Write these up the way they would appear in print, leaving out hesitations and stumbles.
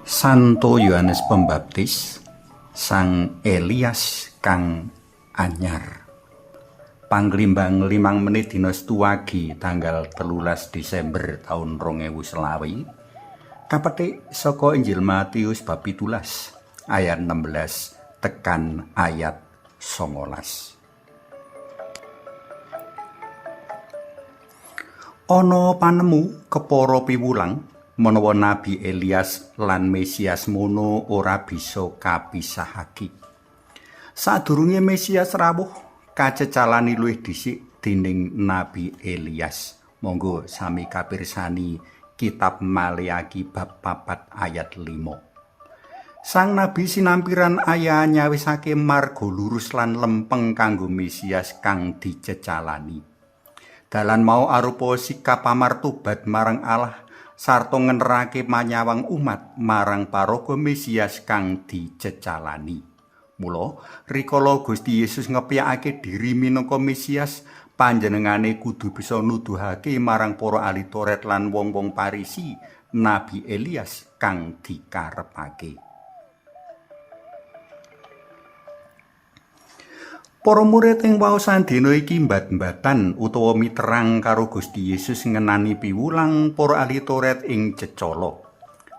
Santo Yohanes Pembaptis, Sang Elias kang anyar. Panglimbang 5 menit dina Setu Wage tanggal 13 Desember taun 2020. Kapetik saka Injil Matius bab 17 ayat 16 tekan ayat 19. Ana panemu kepara piwulang menawa Nabi Elias lan Mesias mono ora bisa kapisahake. Sadurunge Mesias rawuh, kacecalani luwih dhisik dening Nabi Elias. Monggo sami kapirsani kitab Maleakhi bab 4 ayat 5. Sang nabi sinampiran aya nyawisake marga lurus lan lempeng kanggo Mesias kang dicecalani. Dalan mau arupa sikap pamartobat marang Allah sarta ngenerake manyawang umat marang paraga Mesias kang dicecalani. Mula rikala Gusti Yesus ngepyakake diri minangka Mesias, panjenengane kudu bisa nuduhake marang para ahli Taurat lan wong-wong Parisi Nabi Elias kang dikarepake. Para murid ing waosan dina iki mbat-mbatan utawa miterang karo Gusti Yesus ngenani piwulang para ahli Taurat ing cecala.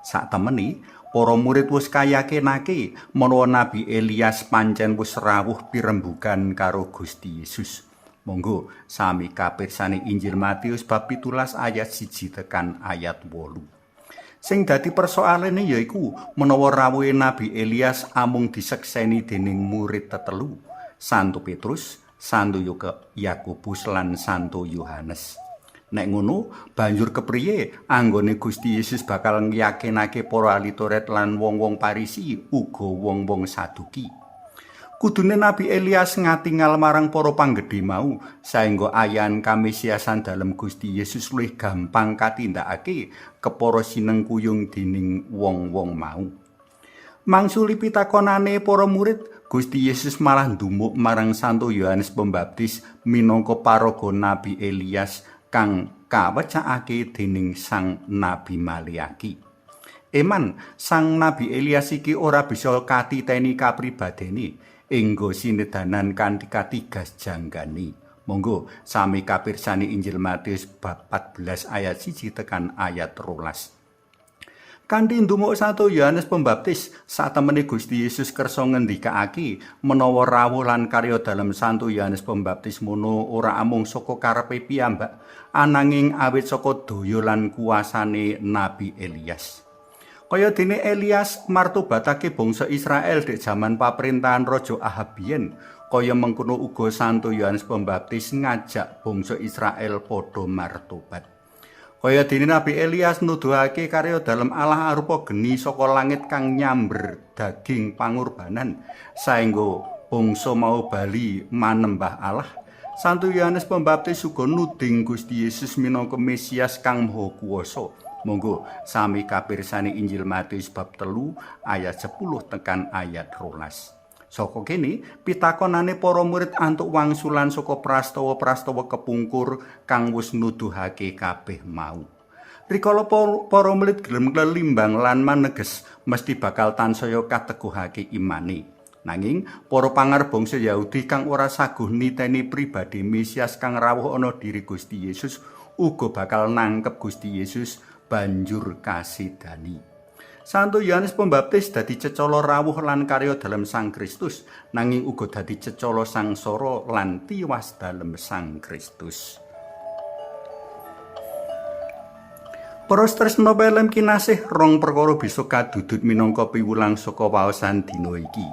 Saktemene, para murid wis kayakinake menawa Nabi Elias pancen wis rawuh pirembugan karo Gusti Yesus. Monggo sami kapirsani Injil Matius bab 17 ayat 1 tekan ayat 8. Sing dadi persoalane yaiku menawa rawuhe Nabi Elias amung disekseni dening murid tetelu, Santo Petrus, Santo Yakobus lan Santo Yohanes. Nek ngono, banjur kepriye anggone Gusti Yesus bakal ngyakinake para ahli Taurat lan wong-wong Parisi uga wong-wong Saduki? Kudune Nabi Elias ngatingal marang para panggedhe mau, saengga ayan kamesiasan dalem Gusti Yesus luwih gampang katindakake kepara sinengkuyung dening wong-wong mau. Mangsuli pitakonane para murid, Gusti Yesus malah ndumuk marang Santo Yohanes Pembaptis minangka paraga Nabi Elias kang kawecakake dening Sang Nabi Maleakhi. Eman, Sang Nabi Elias iki ora bisa katiteni kapribadene, enggo sinedanan kanthi katigas janggane. Monggo sami kapirsani Injil Matius bab 14 ayat 1 tekan ayat 12. Kanthi ndumuk Santo Yohanes Pembaptis, satemene Gusti Yesus kersa ngendikake menawa rawuh lan karya dalem Santo Yohanes Pembaptis mono ora amung saka karepe piyambak, ananging awit saka daya lan kuasane Nabi Elias. Kaya dene Elias martobatake bangsa Israel dek jaman paprintahan Raja Ahab biyen, kaya mengkono uga Santo Yohanes Pembaptis ngajak bangsa Israel padha martobat. Kaya dene Nabi Elias nuduhake karya dalem Allah arupa geni saka langit kang nyamber daging pangorbanan saengga bangsa mau bali manembah Allah. Santo Yohanes Pembaptis uga nuding Gusti Yesus minangka Mesias kang Maha Kuwasa. Monggo sami kapirsani Injil Matius bab 3 ayat 10 tekan ayat 12. Saka kene pitakonane para murid antuk wangsulan saka prastawa-prastawa kepungkur kang wis nuduhake kabeh mau. Rikala para murid gelem lelimbang lan maneges mesti bakal tansaya kateguhake imane. Nanging para pangarbangsa Yahudi kang ora saguh niteni pribadi Mesias kang rawuh ana diri Gusti Yesus uga bakal nangkep Gusti Yesus banjur kasidani. Santo Yohanes Pembaptis dadi cecala rawuh lan karya dalem Sang Kristus, nanging uga dadi cecala sangsara lan tiwas dalem Sang Kristus. Para tresna pelem kinasih, rong perkara bisa kadudut minangka piwulang saka waosan dina iki.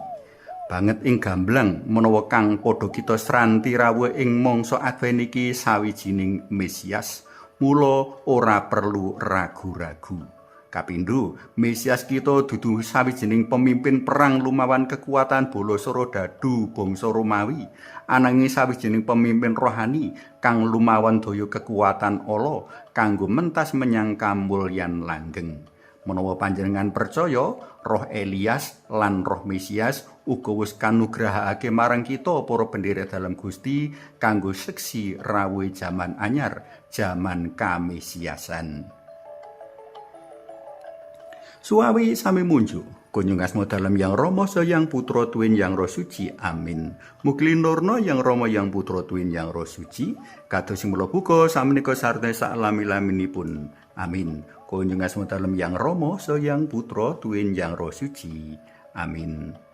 Banget ing gamblang menawa kang padha kita sranti rawuh ing mangsa Adven iki sawijining Mesias, mula ora perlu ragu-ragu. Kapindho, Mesias kita dudu sawijining pemimpin perang lumawan kekuatan bala srodadu bangsa Romawi, ananging sawijining pemimpin rohani kang lumawan daya kekuatan Allah kanggo mentas menyang kamulyan langgeng. Menawa panjenengan percaya, Roh Elias lan Roh Mesias uga wis kanugrahake marang kita para pendherek dalem Gusti kanggo seksi rawuhe jaman anyar, jaman kamesiasan. Suawi sami munjuk. Kunjung asma dalem Yang Rama saha Yang Putra tuwin Yang Roh Suci. Amin. Mugi linurna Yang Rama Yang Putra tuwin Yang Roh Suci kados sing mula buka samenika sarta saklami-laminipun. Amin. Kunjung asma dalem Yang Rama saha Yang Putra tuwin Yang Roh Suci. Amin.